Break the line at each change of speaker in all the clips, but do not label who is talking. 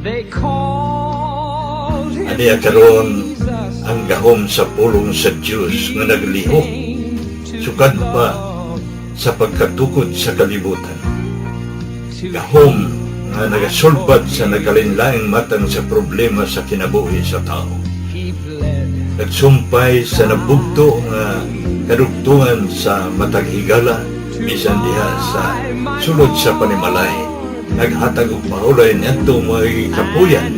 They called him
Aniya karon
Jesus.
ang gahom sa pulong sa Dios nga naglihok sukad pa sa pagkatukod sa kalibutan. Gahom nga nagasulbad sa nagkalainlaing matang sa problema sa kinabuhi sa tao.
He bled.
Nagsumpay sa nabugto nga kadugtungan sa matag higala, bisan diha sa sulod sa panimalay. Naghatag og pahulay niadto mga kapuyan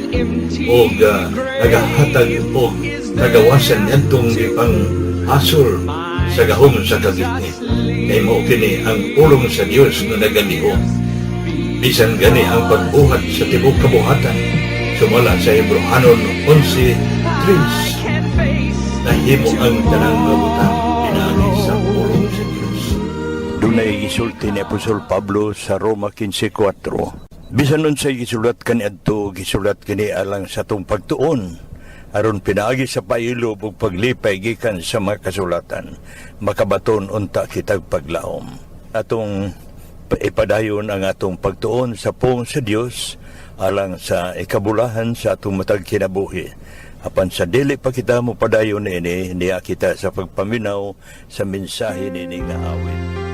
og nagahatag og kagawasan niadtong gipang hasol sa gahom sa kagitnit. Kay mao kini ang pulong sa Dios nga nagalihok. Bisan gani ang pagbuhat sa tibuok kabuhatan, sumala sa Hebrohanon 11:3,
Can't face
nahimo ang tanang mga butang pinaagi sa pulong sa Dios. Dunay gisulti ni Apostol Pablo sa Roma 15:4. Bisan unsay gisulat kaniadto, gisulat kini alang sa atong pagtuon, aron pinaagi sa pailob ug paglipay gikan sa mga kasulatan, makabaton unta kitag paglaom. Atong ipadayon ang atong pagtuon sa pulong sa Dios alang sa ikabulahan sa atong matag kinabuhi. Apan sa dili pa kita mo padayon ini, niya kita sa pagpaminaw sa mensahe nini nga awit.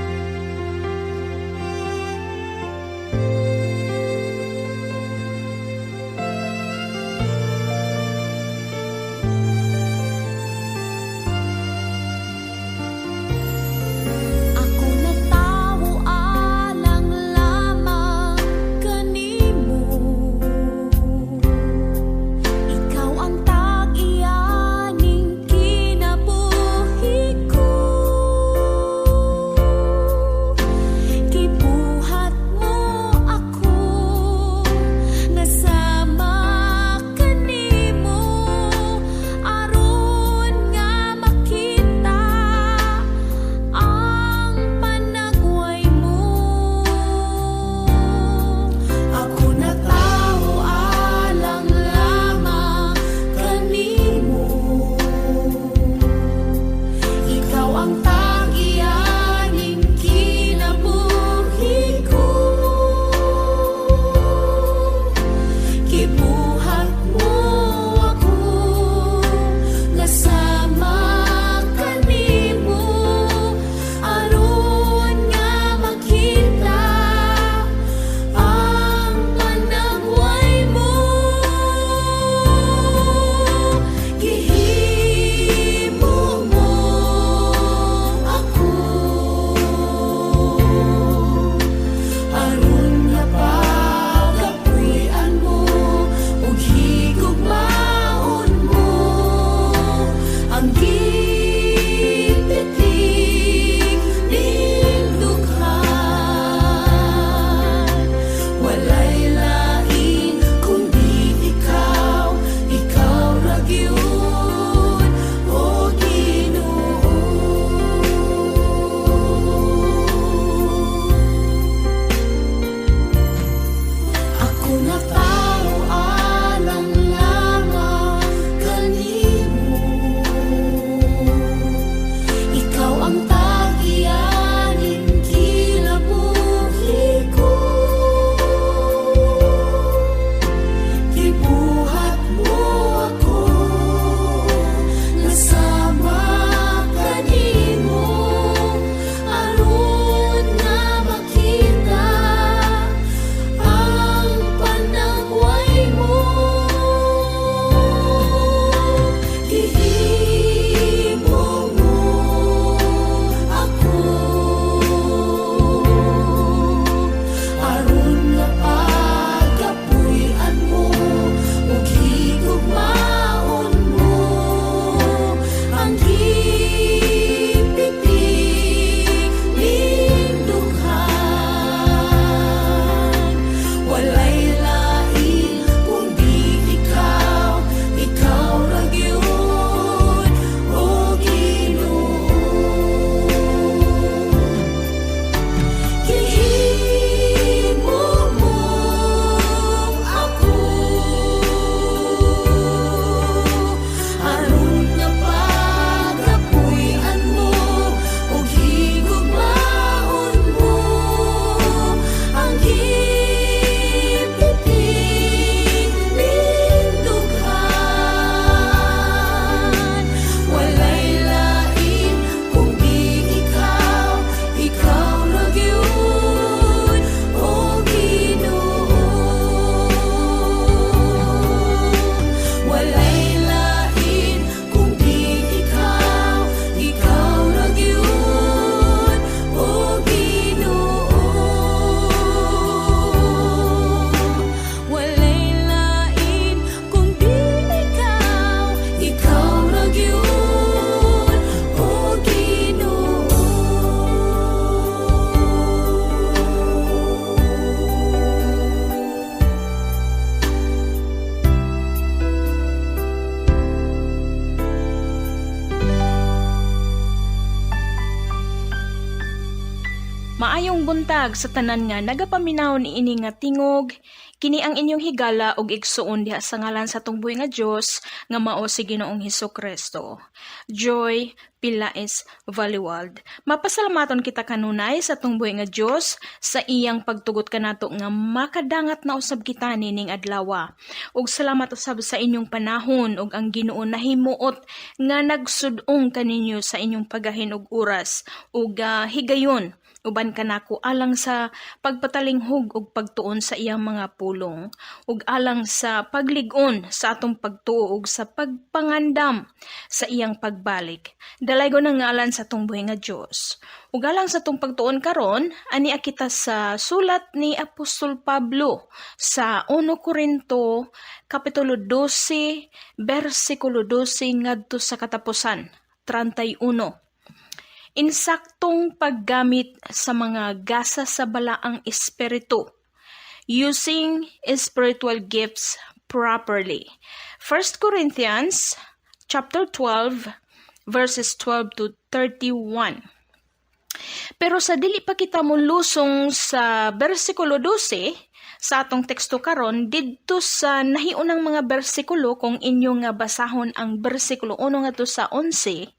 Ako natawo alang lamang kanimo. Ikaw ang tag-iyaning kinabuhi ko.
buntag sa tanan nga nagapaminaw niini nga tingog. Kini ang inyong higala ug igsuon diha sa ngalan sa atong buhi nga Dios nga mao si Ginoong Hesus Kristo. Joy Pilaes Valiwald. Mapasalamaton kita kanunay sa atong buhi nga Dios sa iyang pagtugot kanato nga makadangat na usab kita nining adlaw. Ug salamat usab sa inyong panahon ug ang Ginoo nahimuot nga nagsud-ong kaninyo sa inyong pagahin og oras ug higayon uban kanako alang sa pagpatalinghog ug pagtuon sa iyang mga pulong ug alang sa paglig-on sa atong pagtuo ug sa pagpangandam sa iyang pagbalik. Dalaygon ang ngalan sa atong buhi nga Dios. Ug alang sa atong pagtuon karon, ania kita sa sulat ni Apostol Pablo sa 1 Corinto kapitulo 12 bersikulo 12 ngadto sa katapusan 31. Insaktong paggamit sa mga gasa sa balaang espiritu. Using spiritual gifts properly. 1 Corinthians chapter 12 verses 12 to 31. Pero sa dili pa kita molusong sa bersikulo 12 sa atong teksto karon, didto sa nahiunang mga bersikulo, kung inyo nga basahon ang bersikulo 1 ngadto sa 11,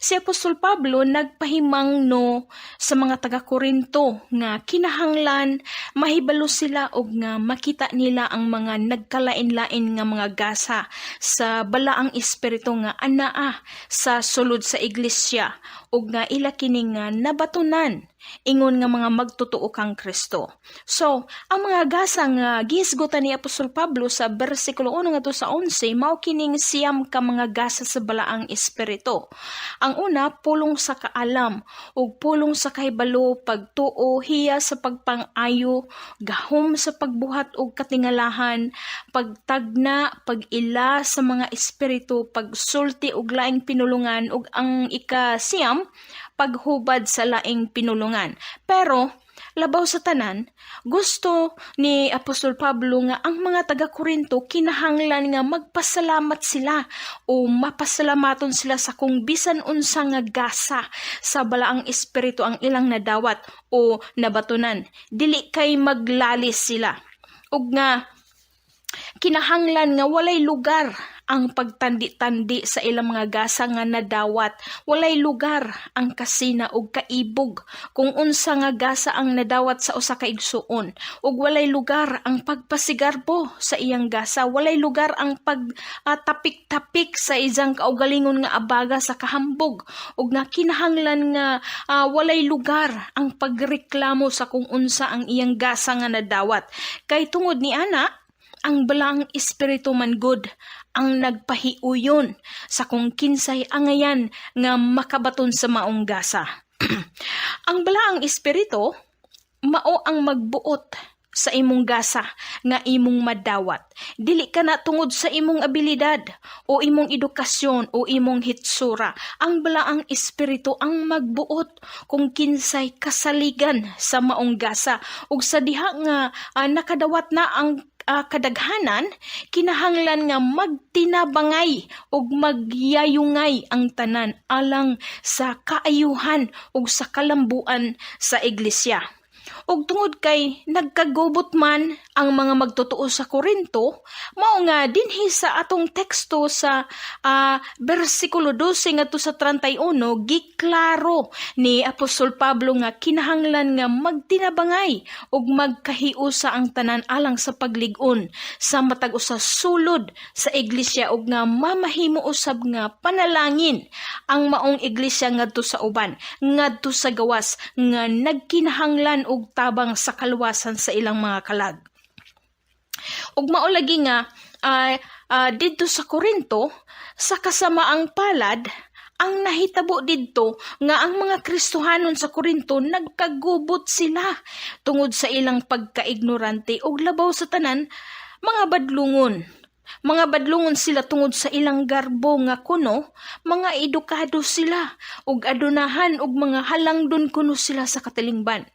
si Apostol Pablo nagpahimangno sa mga taga-Korinto nga kinahanglan mahibalo sila og nga makita nila ang mga nagkalain-lain nga mga gasa sa balaang espiritu nga anaa sa sulod sa iglesia ug nga ila kini nga nabatunan ingon nga mga magtotoo kang Kristo. So, ang mga gasa nga gihisgutan ni Apostol Pablo sa bersikulo 1 ngadto sa 11 mao kining 9 ka mga gasa sa balaang espiritu. Ang una, pulong sa kaalam ug pulong sa kahibalo, pagtuo, hiya sa pagpang-ayo, gahom sa pagbuhat og katingalahan, pagtagna, pag-ila sa mga espiritu, pagsulti og laing pinulungan ug ang ika-9, paghubad sa laing pinulungan. Pero labaw sa tanan, gusto ni Apostol Pablo nga ang mga taga-Korinto kinahanglan nga magpasalamat sila o mapasalamaton sila sa kung bisan unsa nga gasa sa balaang espiritu ang ilang nadawat o nabatunan. Dili kay maglalis sila. Ug nga kinahanglan nga walay lugar ang pagtandi-tandi sa ilang mga gasa nga nadawat. Walay lugar ang kasina ug kaibog kung unsa nga gasa ang nadawat sa usa ka igsuon. Ug walay lugar ang pagpasigarbo sa iyang gasa. Walay lugar ang pagtapik-tapik sa isang kaugalingon nga abaga sa kahambog. Ug nga kinahanglan nga walay lugar ang pagreklamo sa kung unsa ang iyang gasa nga nadawat. Kay tungod ni ana, ang balaang espiritu man gud ang nagpahiuyon sa kung kinsay angayan nga makabaton sa maong gasa. Ang balaang espiritu mao ang magbuot sa imong gasa nga imong madawat. Dili ka na tungod sa imong abilidad o imong edukasyon o imong hitsura. Ang balaang espiritu ang magbuot kung kinsay kasaligan sa maong gasa ug sa diha nga nakadawat na ang kadaghanan, kinahanglan nga magtinabangay ug magyayungay ang tanan alang sa kaayuhan ug sa kalambuan sa iglesia. Ug tungod kay nagkagubot man ang mga magtotoo sa Korinto, mao nga dinhi sa atong teksto sa bersikulo 12 ngadto sa 31, giklaro ni Apostol Pablo nga kinahanglan nga magtinabangay ug magkahiusa ang tanan alang sa paglig-on sa matag usa sulod sa iglesia ug nga mamahimo usab nga panalangin ang maong iglesia ngadto sa uban, ngadto sa gawas nga nagkinahanglan og tabang sa kaluwasan sa ilang mga kalag. Ug mao lagi nga didto sa Korinto, sa kasamaang palad, ang nahitabo didto nga ang mga Kristohanon sa Korinto nagkagubot sila tungod sa ilang pagkaignorante ug labaw sa tanan, mga badlungon. Mga badlungon sila tungod sa ilang garbo nga kuno mga edukado sila ug adunahan ug mga halangdon kuno sila sa katilingban.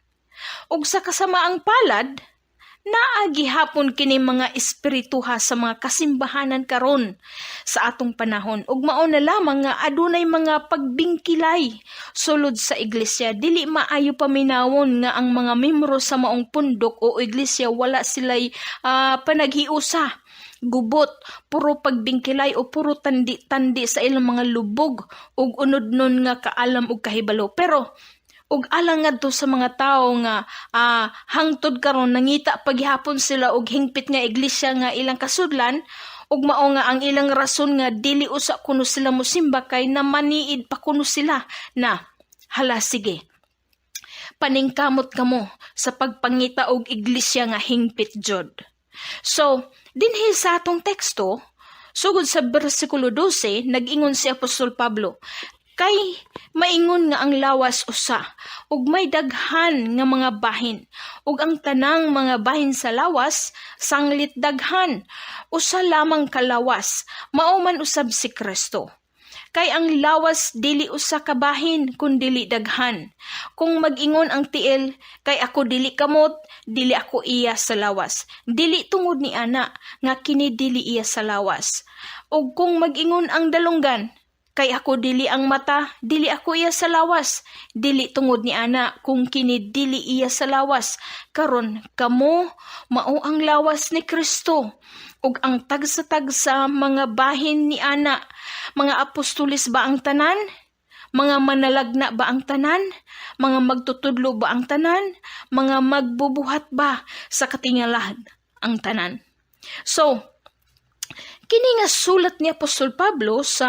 Ug sa kasamaang palad, Naa gihapon kini mga espirituha sa mga kasimbahanan karon sa atong panahon, ug mao na lamang nga adunay mga pagbingkilay sulod sa iglesia. Dili maayo paminawon nga ang mga membro sa maong pundok o iglesia wala sila'y panaghiusa, gubot, puro pagbingkilay o puro tandi-tandi sa ilang mga lubog ug unod nun nga kaalam ug kahibalo. Pero ug alang ngadto sa mga tawo nga hangtod karon nangita paghihapon sila og hingpit nga iglesia nga ilang kasudlan, ug mao nga ang ilang rason nga dili usa kuno sila mosimba kay namaniid pa kuno sila na hala, sige, paningkamot kamo sa pagpangita og iglesia nga hingpit jud. So, dinhi sa atong teksto, sugod sa bersikulo 12, nag-ingon si Apostol Pablo, "Kay maingon nga ang lawas usa, ug may daghan nga mga bahin, ug ang tanang mga bahin sa lawas, sanglit daghan, usa lamang ka lawas, mao man usab si Kristo. Kay ang lawas dili usa ka bahin, kun dili daghan. Kung mag-ingon ang tiil, 'Kay ako dili kamot, dili ako iya sa lawas,' dili tungod ni ana nga kini dili iya sa lawas. Ug kung mag-ingon ang dalunggan, 'Kay ako dili ang mata, dili ako iya sa lawas,' dili tungod ni ana kung kini dili iya sa lawas. Karon kamo mao ang lawas ni Kristo ug ang tagsa-tagsa mga bahin ni ana. Mga apostolis ba ang tanan? Mga manalagna ba ang tanan? Mga magtutudlo ba ang tanan? Mga magbubuhat ba sa katingalahan ang tanan?" So, kini nga sulat ni Apostol Pablo sa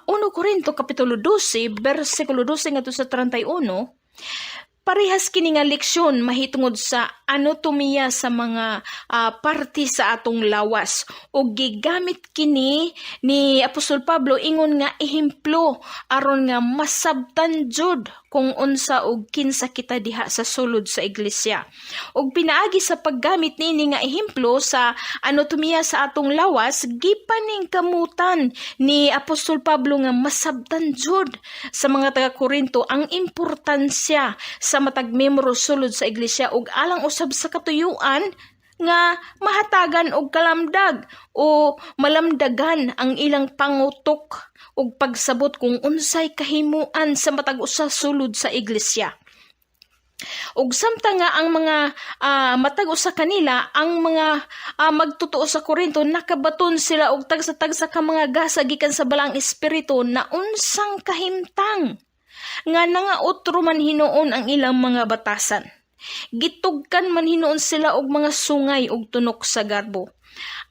1 Corinto kapitulo 12 bersikulo 12 ngadto sa 31, parehas kini nga leksyon mahitungod sa anatomya sa mga parte sa atong lawas, ug gigamit kini ni Apostol Pablo ingon nga ehemplo aron nga masabtan jud kung unsa ug kinsa kita diha sa sulod sa iglesia. Ug pinaagi sa paggamit niini nga ehemplo sa anatomya sa atong lawas, gipaningkamutan ni Apostol Pablo nga masabtan jud sa mga taga Korinto ang importansya sa matag membro sulod sa iglesia ug alang usab sa katuyuan nga mahatagan og kalamdag o malamdagan ang ilang pangutok ug pagsabot kung unsay kahimuan sa matag usa sulod sa iglesia. Ug samtang nga ang mga matag usa kanila, ang mga magtotoo sa Korinto, nakabaton sila og tagsa-tagsa ka mga gasa gikan sa Balaang Espiritu na unsang kahimtang nga nangautro man hinuon ang ilang mga batasan. Gitugkan man hinuon sila og mga sungay ug tunok sa garbo.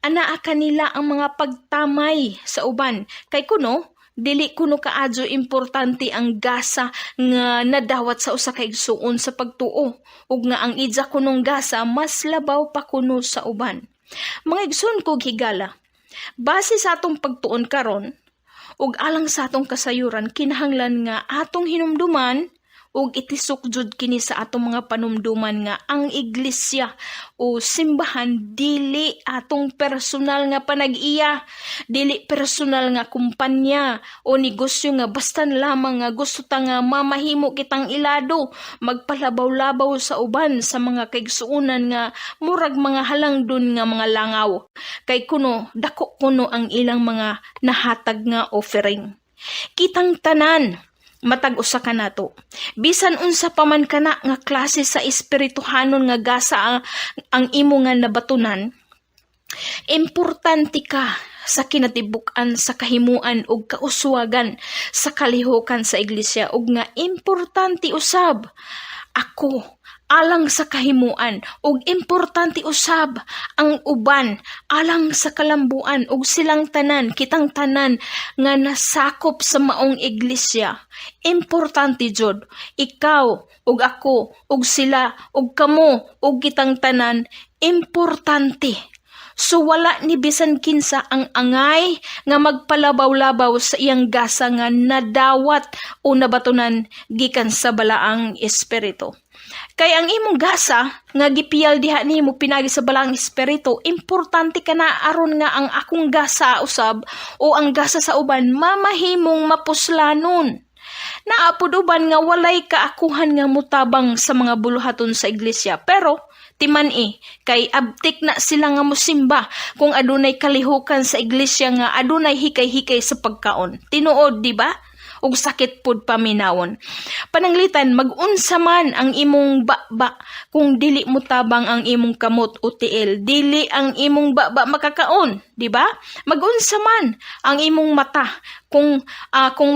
Anaa kanila ang mga pagtamay sa uban kay kuno dili kuno kaadyo importante ang gasa nga nadawat sa usa ka igsuon sa pagtuo ug nga ang idya kunong gasa mas labaw pa kuno sa uban. Mga igsoon kog higala, base sa atong pagtuon karon ug alang sa atong kasayuran, kinahanglan nga atong hinumduman ug itisok jud kini sa atong mga panumduman nga ang iglesia o simbahan dili atong personal nga panag-iya, dili personal nga kumpanya o negosyo nga bastan lamang nga gusto ta nga mamahimo kitang ilado, magpalabaw-labaw sa uban sa mga kaigsuonan nga murag mga halangdon nga mga langaw kay kuno dako kuno ang ilang mga nahatag nga offering. Kitang tanan, matag usa kanato, bisan unsa pa man kana nga klase sa espirituhanon nga gasa ang imo nga nabatunan, importante ka sa kinatibuk-an sa kahimuan ug kauswagan sa kalihokan sa iglesia, ug nga importante usab ako alang sa kahimuan ug importante usab ang uban alang sa kalambuan, ug silang tanan, kitang tanan nga nasakop sa maong iglesia, importante jud. Ikaw ug ako ug sila ug kamo ug kitang tanan importante. So wala ni bisan kinsa ang angay nga magpalabaw-labaw sa iyang gasa nga nadawat o nabatunan gikan sa Balaang Espiritu. Kay ang imong gasa nga gipiyal diha nimo pinagi sa Balaang Espiritu, importante kana aron nga ang akong gasa usab o ang gasa sa uban mamahimong mapuslanon. Naa pod uban nga walay kaakuhan nga mutabang sa mga buluhaton sa iglesia, pero Timan-i kay abtik na sila nga mosimba kung adunay kalihukan sa iglesia nga adunay hikay-hikay sa pagkaon. Tinuod, di ba? Ug sakit pud paminawon. Pananglitan, mag-unsa man ang imong baba kung dili mo tabang ang imong kamot o tiil, dili ang imong baba makakaon, di ba? Mag-unsa man ang imong mata kung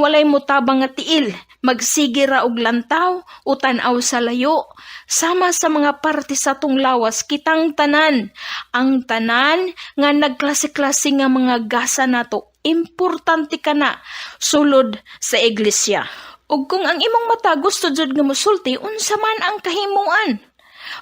walay mo tabang nga tiil, magsige ra og lantaw o tan-aw sa layo. Sama sa mga parte sa atong lawas, kitang tanan, ang tanan nga nagklase-klase nga mga gasa nato, importante kana sulod sa iglesia. Ug kung ang imong mata gusto jud nga mosulti, unsa man ang kahimuan?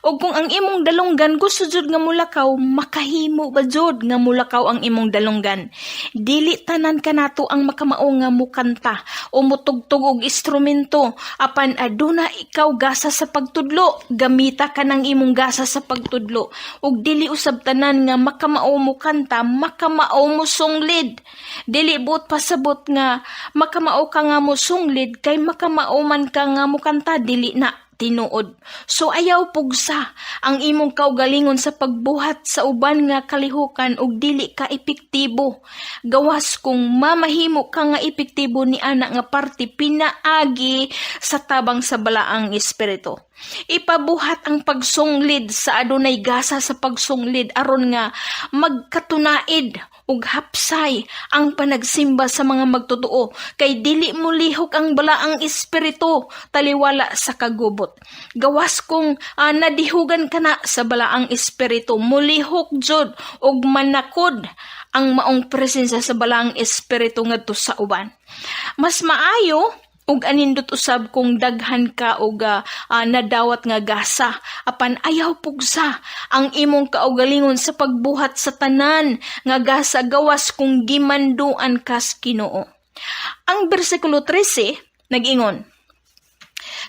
Ug kung ang imong dalunggan gusto jud nga mulakaw, makahimo ba jud nga mulakaw ang imong dalunggan? Dili tanan kanato ang makamao nga mukanta o mutugtog og instrumento, apan aduna ikaw gasa sa pagtudlo, gamita ka ng imong gasa sa pagtudlo. Ug dili usab tanan nga makamao mukanta, makamao mosunglid. Dili buot pasabot nga makamao ka nga mosunglid kay makamao man ka nga mukanta, dili na tinuod. So ayaw pugsa ang imong kaugalingon sa pagbuhat sa uban nga kalihukan ug dili ka epektibo. Gawas kung mamahimo ka nga epektibo ni ana nga parte pinaagi sa tabang sa Balaang Espiritu. Ipabuhat ang pagsunglid sa adunay gasa sa pagsunglid aron nga magkatunaid ug hapsay ang panagsimba sa mga magtotoo, kay dili mo lihok ang Balaang Espiritu taliwala sa kagubot. Gawas kung nadihugan kana sa Balaang Espiritu, mulihok jud ug manakod ang maong presensya sa Balaang Espiritu ngadto sa uban. Mas maayo ug anindot usab kung daghan ka og nadawat nga gasa, apan ayaw pugsa ang imong kaugalingon sa pagbuhat sa tanan nga gasa gawas kung gimanduan kas Ginoo. Ang bersikulo 13 nag-ingon,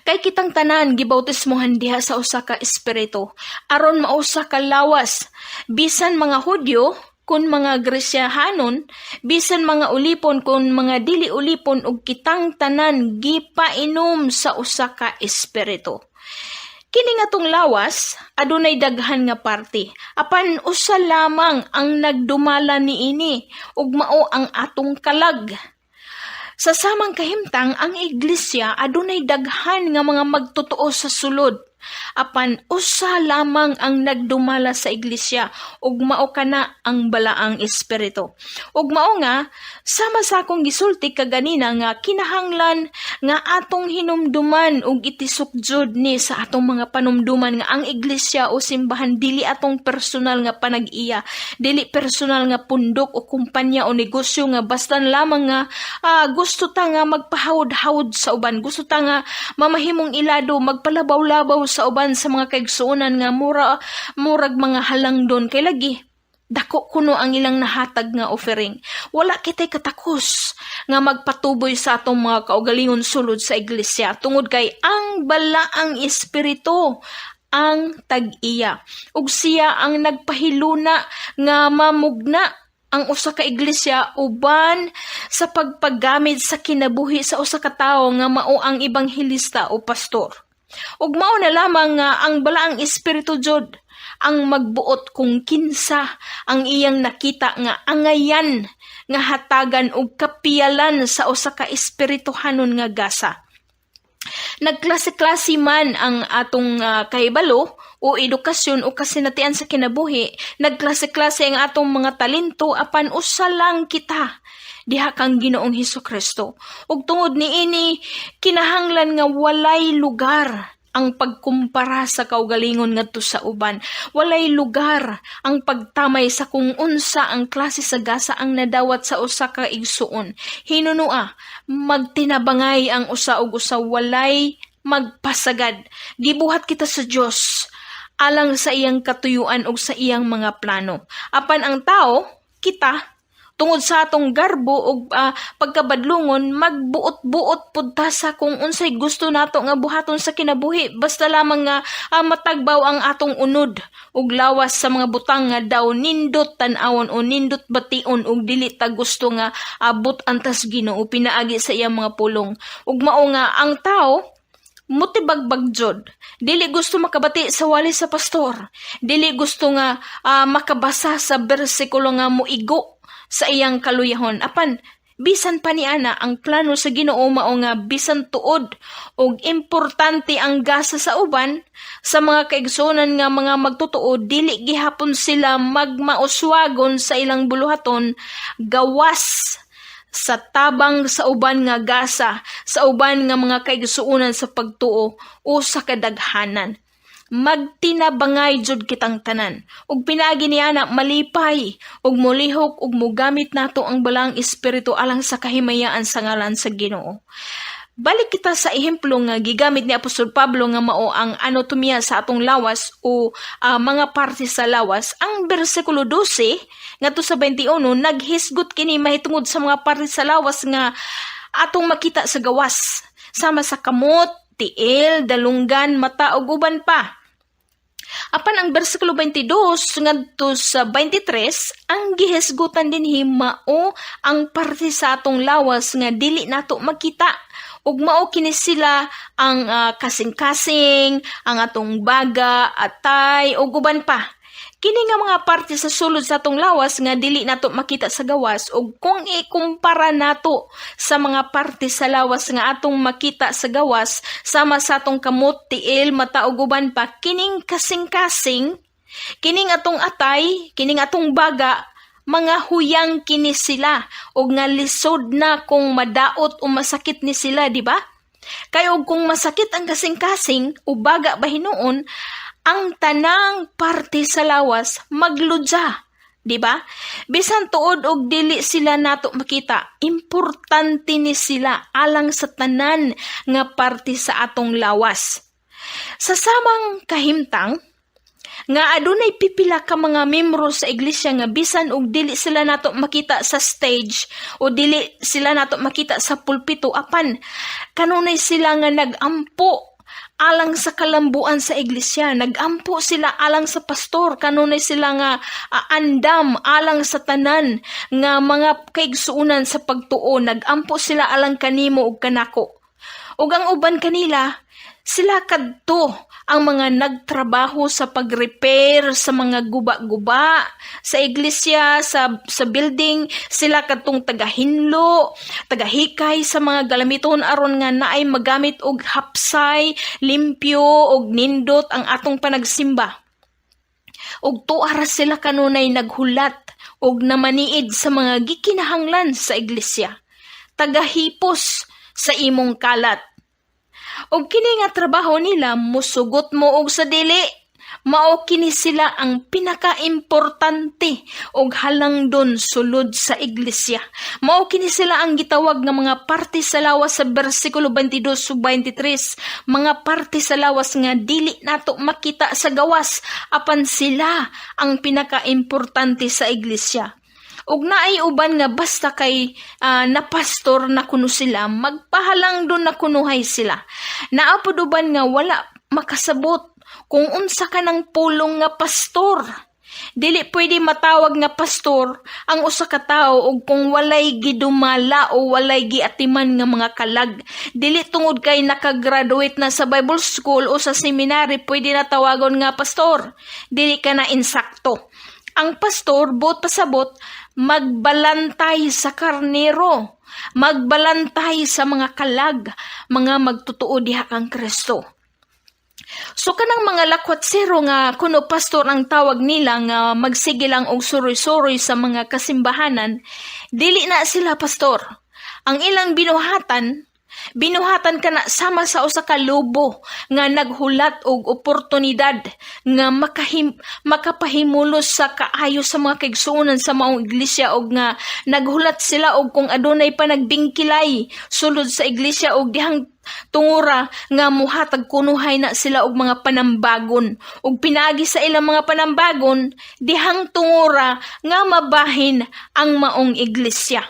"Kay kitang tanan gibautismohan diha sa usa ka espiritu aron mausa ka lawas, bisan mga Hudyo kun mga Gresyahanon, bisan mga ulipon kun mga dili ulipon, ug kitang tanan gipainom sa usa ka espiritu." Kini nga tong lawas adunay daghan nga parte, apan usa lamang ang nagdumala niini, ug mao ang atong kalag. Sa samang kahimtang, ang iglesia adunay daghan nga mga magtotoo sa sulod, apan usa lamang ang nagdumala sa iglesia, ug mao kana ang Balaang Espiritu. Ug mao nga sama sa akong gisulti kaganina nga kinahanglan nga atong hinumduman ug itisok jud ni sa atong mga panumduman nga ang iglesia o simbahan dili atong personal nga panag-iya, dili personal nga pundok o kumpanya o negosyo nga basta lamang nga gusto ta nga magpahawod-hawod sa uban, gusto ta nga mamahimong ilado, magpalabaw-labaw sa uban, sa mga kaigsuonan nga murag mga halangdon kay lagi dako kuno ang ilang nahatag nga offering. Wala kitay katakos nga magpatuboy sa atong mga kaugalingon sulod sa iglesia tungod kay ang Balaang Espiritu ang tag-iya ug siya ang nagpahiluna nga mamugna ang usa ka iglesia uban sa pagpagamit sa kinabuhi sa usa ka tawo nga mao ang ebanghelista o pastor. Ug mao na lamang nga ang Balaang Espiritu jud ang magbuot kung kinsa ang iyang nakita nga angayan nga hatagan og kapiyalan sa usa ka espirituhanon nga gasa. Nagklase-klase man ang atong kahibalo o edukasyon o kasinatian sa kinabuhi, nagklase-klase ang atong mga talento, apan usa lang kita diha kang Ginoong Hesus Kristo. Ug tungod niini, kinahanglan nga walay lugar ang pagkumpara sa kaugalingon ngadto sa uban. Walay lugar ang pagtamay sa kung unsa ang klase sa gasa ang nadawat sa usa ka igsuon. Hinunua, magtinabangay ang usa ug usa, walay magpasagad. Gibuhat kita sa Dios alang sa iyang katuyuan ug sa iyang mga plano. Apan ang tao, kita, tungod sa atong garbo ug pagkabadlungon, magbuot-buot pud ta sa kung unsay gusto nato nga buhaton sa kinabuhi, basta lamang nga matagbaw ang atong unod ug lawas sa mga butang nga daw nindot tan-awon o nindot bation ug dili ta gusto nga abot antas Ginoo pinaagi sa iyang mga pulong. Ug mao nga ang tao Mutibagbag jud. Dili gusto makabati sa wali sa pastor. Dili gusto nga makabasa sa bersikulo nga moigo sa iyang kaluyahon. Apan bisan pa ni ana, ang plano sa Ginoo mao nga bisan tuod og importante ang gasa sa uban sa mga kaigsuonan nga mga magtotoo, dili gihapon sila magmauswagon sa ilang buluhaton gawas sa tabang sa uban nga gasa sa uban nga mga kaigsuonan sa pagtuo o sa kadaghanan. Magtinabangay jud kitang tanan ug pinaagi niana malipay ug molihok ug mogamit nato ang Balaang Espiritu alang sa kahimayaan sa ngalan sa Ginoo. Balik kita sa ehemplo nga gigamit ni Apostol Pablo nga mao ang anatomya sa atong lawas o mga parte sa lawas. Ang bersikulo 12 ngadto sa 21 naghisgot kini mahitungod sa mga parte sa lawas nga atong makita sa gawas, sama sa kamot, tiil, dalunggan, mata ug uban pa. Apan ang bersikulo 22 ngadto sa 23, ang gihisgutan dinhi mao ang parte sa atong lawas nga dili nato makita, ug mao kini sila ang kasing-kasing, ang atong baga, atay ug uban pa. Kini nga mga parte sa sulod sa atong lawas nga dili nato makita sa gawas, ug kung ikumpara nato sa mga parte sa lawas nga atong makita sa gawas, sama sa atong kamot, tiil, mata ug uban pa, kining kasing-kasing, kining atong atay, kining atong baga, mga huyang kini sila ug nga lisod na kung madaot o masakit ni sila, di ba? Kay og kung masakit ang kasing-kasing o baga ba hinuon, ang tanang parte sa lawas magludya, di ba? Bisan tuod og dili sila nato makita, importante ni sila alang sa tanan nga parte sa atong lawas. Sa samang kahimtang, nga adunay pipila ka mga membro sa iglesia nga bisan og dili sila nato makita sa stage o dili sila nato makita sa pulpito, apan kanunay sila nga nagampo alang sa kalambuan sa iglesia, nagampo sila alang sa pastor, kanunay sila nga andam alang sa tanan nga mga kaigsuonan sa pagtuo, nagampo sila alang kanimo ug kanako. Ug ang uban kanila, sila kadto ang mga nagtrabaho sa pag-repair sa mga guba-guba sa iglesia, sa building, sila kadtong tagahinlo, tagahikay sa mga galamiton aron nga naay magamit og hapsay, limpyo og nindot ang atong panagsimba. Ug tuara sila kanunay naghulat og namaniid sa mga gikinahanglan sa iglesia. Tagahipos sa imong kalat. Og kini nga trabaho nila, musugot mo og sa dili, mao kini sila ang pinakaimportante og halangdon sulod sa iglesia. Mao kini sila ang gitawag nga mga parte sa lawas sa bersikulo 22 ug 23, mga parte sa lawas nga dili nato makita sa gawas, apan sila ang pinakaimportante sa iglesia. Ug naay uban nga basta kay napastor na kuno sila, magpahalangdon na kunuhay sila. Naa pod uban nga wala makasabot kung unsa ka ng pulong nga pastor. Dili pwede matawag nga pastor ang usa ka tawo og kung walay gidumala o walay giatiman nga mga kalag. Dili tungod kay nakagraduate na sa Bible school o sa seminary pwede na tawagon nga pastor. Dili ka na insakto. Ang pastor, buot pasabot, magbalantay sa karnero, magbalantay sa mga kalag, mga magtotoo diha kang Kristo. So kanang mga lakwatsero nga kuno pastor ang tawag nila, nga magsige lang og suroy-suroy sa mga kasimbahanan, dili na sila pastor. Ang ilang binuhatan, binuhatan kana sama sa usa ka lobo nga naghulat og oportunidad nga makapahimulos sa kaayo sa mga kaigsuonan sa maong iglesia, og nga naghulat sila og kung adunay panagbingkilay sulod sa iglesia, og dihang tungura nga muhatag kunuhay na sila og mga panambagon, ug pinaagi sa ilang mga panambagon, dihang tungura nga mabahin ang maong iglesia.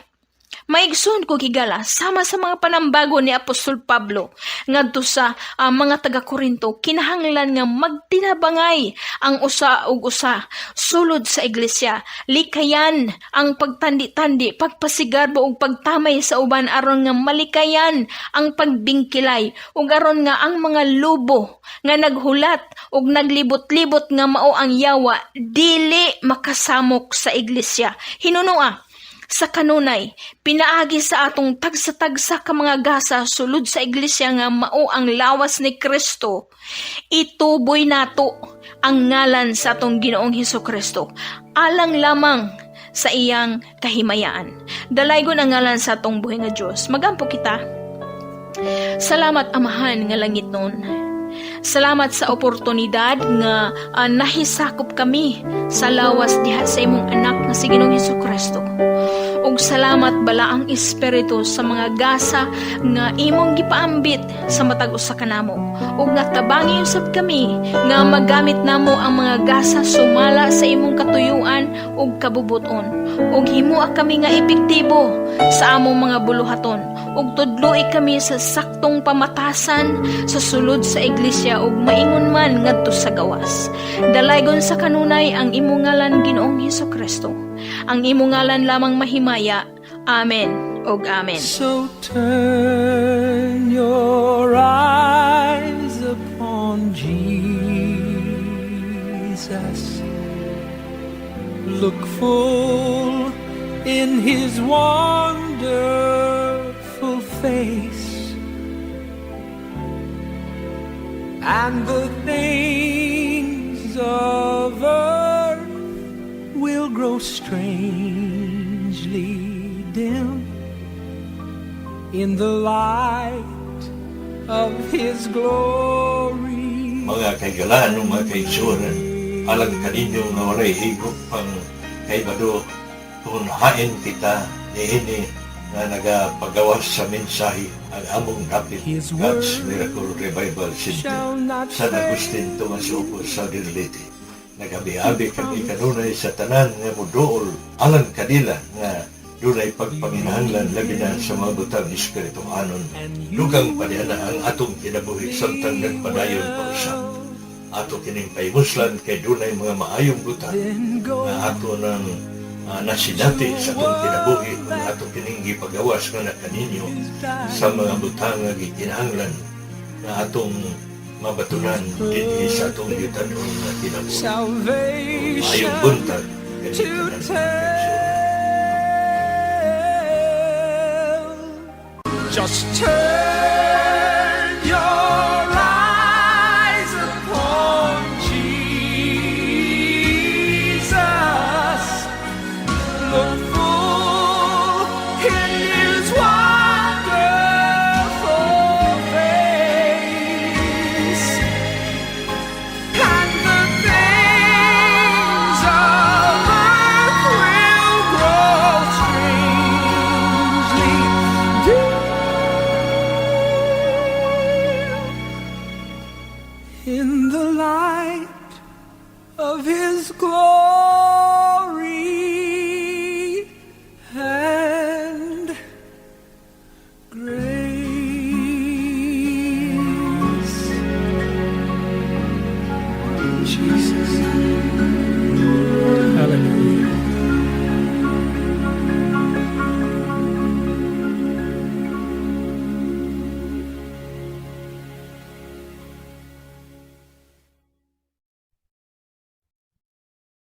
Maigsoon ko higala, sama sa mga panambago ni Apostol Pablo ngadto sa mga taga Korinto, kinahanglan nga magtinabangay ang usa ug usa sulod sa iglesia. Likayan ang pagtandi-tandi, pagpasigarbo ug pagtamay sa uban aron nga malikayan ang pagbingkilay ug aron nga ang mga lubo nga naghulat ug naglibot-libot nga mao ang yawa dili makasamok sa iglesia. Hinunua sa kanunay, pinaagi sa atong tagsa-tagsa ka mga gasa sulod sa iglesia nga mao ang lawas ni Kristo, ituboy nato ang ngalan sa atong Ginoong Hesus Kristo alang lamang sa iyang kahimayaan. Dalaygon ang ngalan sa atong buhi nga Dios. Magampo kita. Salamat, Amahan nga langitnon. Salamat sa oportunidad nga nahisakop kami sa lawas diha sa imong anak nga si Ginoong Hesus Kristo. Ug salamat, Balaang Espiritu, sa mga gasa nga imong gipaambit sa matag usa kanamo. Ug nga tabangi usab kami nga magamit namo ang mga gasa sumala sa imong katuyuan ug kabubuton. Ug himoa kami nga epektibo sa among mga buluhaton. Ug tudloi kami sa saktong pamatasan sa sulod sa iglesia ug maingon man ngadto sa gawas. Dalaygon sa kanunay ang imong ngalan, Ginoong Hesus Kristo. Ang imong ngalan lamang mahimaya. Amen ug amen.
So turn your eyes upon Jesus. Look full in his wonderful face, and the things of earth will grow strangely dim in the light of his glory.
Mga kahigalaan o mga kaigsuonan, alang kaninyo nga walay higop pang kaibado kung hain kita niini nga nagapagawas sa mensahe, ang among dapit
His
God's
word
Miracle Revival Center,
shall not
San Agustin, Tomas Opo, Southern Leyte. Nagabi-abi kami kanunay sa tanan nga muduol alang kanila nga dunay pagpanginahanglan, labi na sa mga butang espirituhanon. Dugang pa niya na ang atong kinabuhi samtang nagpadayon pa usab. Ato kining pahimuslan kay dunay mga maayong butang nga ato nang nasinati sa atong kinabuhi kung ato kining gipagawas nga na kaninyo sa mga butang nga gikinahanglan nga atong mabatunan dinhi sa atong yutanon nga kinabuhi.
Salvation
Maayong buntag
to
kaninyong tanan, mga kaigsuonan.
tell. Just turn your eyes upon Jesus. Look